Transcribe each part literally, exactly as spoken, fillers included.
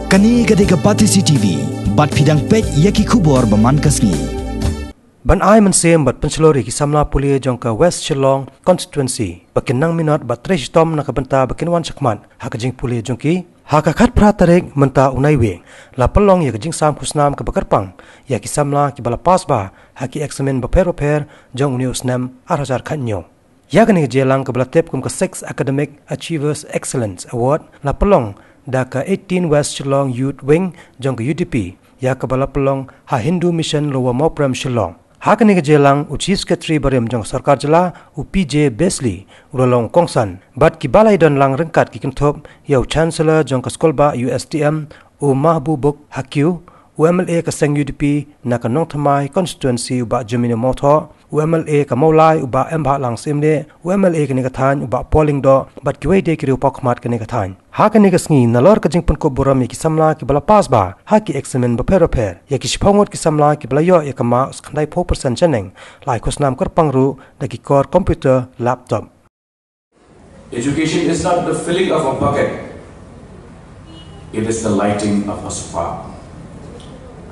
Kane ka dei ka Batesi T V, bad phi dang peit ïa ki khubor ba man ka sngi. Ban ai mynsiem bad pynshlur ïa ki samla pule jong ka West Shillong Constituency ba kin nang minot bad trei shitom na ka bynta ba kin wan shakhmat ha ka jingpule jong ki, ha ka khatphra tarik mynta u Naiwieng la pynlong ïa ka jingsam khusnam kaba kyrpang ïa ki samla kiba la pass ba ha ki eksamin bapher bapher jong une u snem ar hajar khatñiew. Ïa kane ka jingïalang kaba la tip kum ka Six Academic Achievers Excellence Award la pynlong da ka eighteen West Shillong Youth Wing jong ka U D P, ïa kaba la pynlong ha Hindu Mission Lower Mawprem, Shillong. Ha kane ka jingïalang u Chief Secretary barim jong ka Sorkar Jylla, u P J Beasley, u la long kongsan bad kiba la ïadon lang ryngkat ki kynthup ïa u Chancellor jong ka Skulbah U S T M, u Mahbubuk Haque, u M L A ka seng U D P na ka Nongthymmai Constituency u Bah Jemino Mawthoh, u M L A ka Mawlai u Bah Embahlang Syiemlieh, u M L A kane ka thaiñ u Bah Paul Lyngdoh, bad kiwei de ki riew paw khmat kane ka thaiñ. Ha kane ka sngi, nalor ka jingpynkup burom ïa ki samla kiba la pass ba ha ki eksamin bapher bapher, ïa ki shiphew ngut ki samla kiba la ïoh ïa ka marks khyndaiphew percent shaneng, la ai khusnam kyrpang ruh da ki kor computer laptop. Education is not the filling of a bucket, it is the lighting of a spark.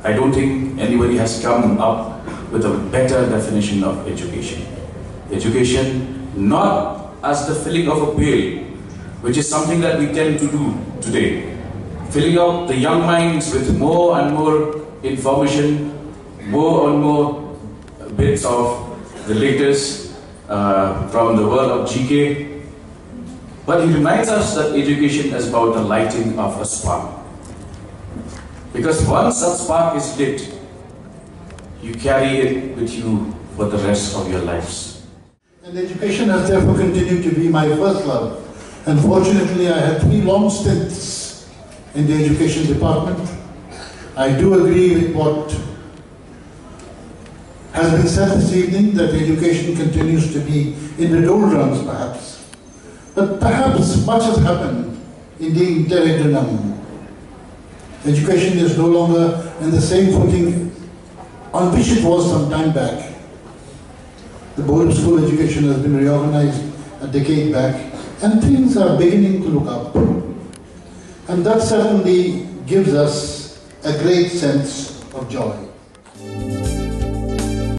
I don't think anybody has come up with a better definition of education. Education, not as the filling of a pail, which is something that we tend to do today, filling up the young minds with more and more information, more and more bits of the latest uh, from the world of G K. But he reminds us that education is about the lighting of a spark. Because once that spark is lit, you carry it with you for the rest of your lives. And education has therefore continued to be my first love. And fortunately, I had three long stints in the education department. I do agree with what has been said this evening, that education continues to be in the doldrums, perhaps. But perhaps much has happened in the interim. Education is no longer in the same footing on which it was some time back. The board of school education has been reorganized a decade back, and things are beginning to look up. And that certainly gives us a great sense of joy.